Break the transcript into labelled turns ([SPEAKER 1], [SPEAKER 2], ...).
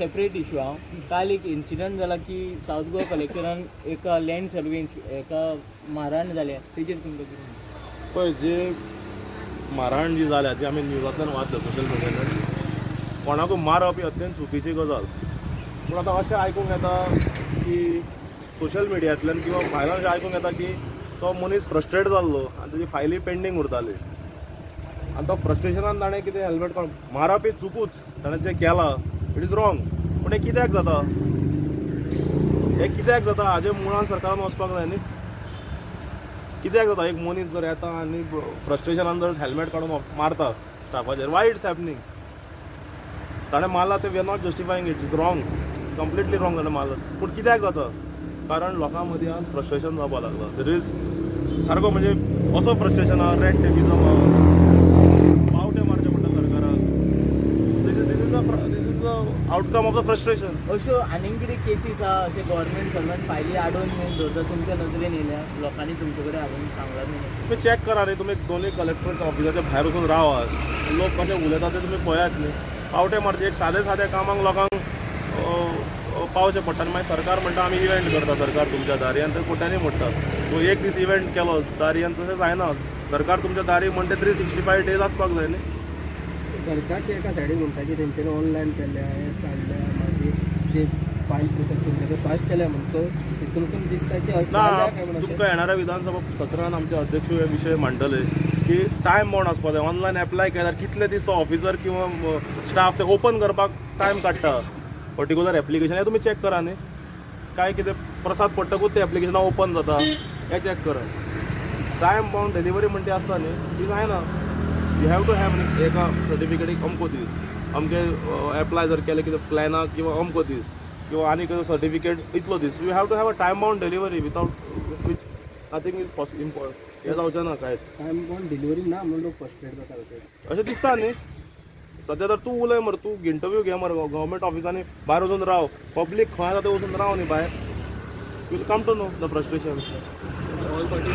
[SPEAKER 1] Separate issue हा. काल एक इन्सिडंट जाला की सावथ गोवा कलेक्टरान एका लँड सर्वे एका मारहाण जाल्या, तेजेर तुमकां कितें म्हणचें?
[SPEAKER 2] पळय, जे मारहाण जी जाल्या ती आमी न्यूजांतल्यान वाचल्या, सोशल मिडियाच्यान. कोणाकूय मारप ही अत्यंत चुकीची गजाल, पूण आतां अशें आयकूंक येता की सोशल मिडियांतल्यान किंवा भायल्यान अशें आयकूंक येता की तो मनीस फ्रस्ट्रेट जाल्लो आनी तेजी फायली पेंडींग उरताली आनी तो फ्रस्ट्रेशनान ताणें कितें हेल्मेट काडून मारप ही चुकूच. ताणें जें केलां, it is wrong. पूण हें कित्याक जाता, हें कित्याक जाता, हाजे मुळान सरकारान वचपाक जाय न्ही. कित्याक जाता? एक मनीस जर येता आनी फ्रस्ट्रेशनान जर हेल्मेट काडून मारता स्टाफाचेर, why it's happening? ताणें मारला ते, we are not justifying it. It's wrong, it's completely wrong ताणें मारला. पूण कित्याक जाता? कारण लोकां मदीं आज फ्रस्ट्रेशन जावपाक लागलां. There is सारको म्हणजे असो फ्रस्ट्रेशन आहा, रेड टेपिजम आहा, पावटे मारचे पडटा सरकाराक. This is the outcome of the frustration.
[SPEAKER 1] अश्यो आनीक कितें केसीस आहा, अशे गव्हर्मेंट सर्वंट फायली आडोवन येवन दवरता, तुमच्या नजरेन येयल्या, लोकांनी तुमचे कडेन हाडून सांगलां न्ही?
[SPEAKER 2] तुमी चॅक करा न्ही. तुमी दोनूय कलेक्टर ऑफिसाच्या भायर वचून रावात, लोक कशे उलयता ते तुमी पळयात न्ही. पावटे मारचे, एक सादे सादे कामांक लोकांक पावचें पडटा. आनी मागीर सरकार म्हणटा, आमी इव्हेंट करता, सरकार तुमच्या दारी. आनी ते कोट्यांनी मोडटा. तूं एक दीस इव्हेंट केलो दारी आनी तशें जायना. सरकार तुमच्या दारी म्हणटे 365 डेज आसपाक जाय न्ही.
[SPEAKER 3] सरकार ते एका सायडीन म्हणटा की तेंच्यांनी ऑनलायन केल्या, हें काडल्या, मागीर जे फायल प्रोसेस केल्या ते फास्ट केल्या म्हण. सो हितूनसून दिसता की
[SPEAKER 2] ना.
[SPEAKER 3] जाल्या काय म्हण अशें?
[SPEAKER 2] तुमकां येणाऱ्या विधानसभा सत्रान आमचे अध्यक्ष हे विशय मांडटले की टायम बाउंड आसपाक जाय. ऑनलायन एप्लाय केल्यार कितले दीस तो ऑफिसर किंवा स्टाफ ते ओपन करपाक टायम काडटा पर्टिक्युलर एप्लिकेशन, हें तुमी चॅक करा न्ही. काय कितें प्रसाद पडटकूच ते एप्लिकेशनां ओपन जाता, हें चॅक करा. टायम बाउंड डिलिव्हरी म्हणटा ती आसता न्ही, ती जायना. You have to have न्ही, एका सर्टिफिकेटीक अमको दीस, अमके एप्लाय जर केलें कितें प्लॅनाक किंवा अमको दीस किंवा आनी सर्टिफिकेट इतलो दीस. You have to have a time bound delivery, without which nothing is possible. हें जावचें ना कांयच.
[SPEAKER 3] टायम बाउंड डिलिव्हरी ना म्हणून लोक फ्रस्ट्रेट जाता अशें.
[SPEAKER 2] अशें दिसता न्ही. सद्या तर तूं उलय मरे, तूं इंटरव्यू घे मरे. गव्हर्मेंट ऑफिसांनी भायर वचून राव, पब्लीक खंय आसा तें वचून राव न्ही भायर, you will come to know the frustration.
[SPEAKER 3] All party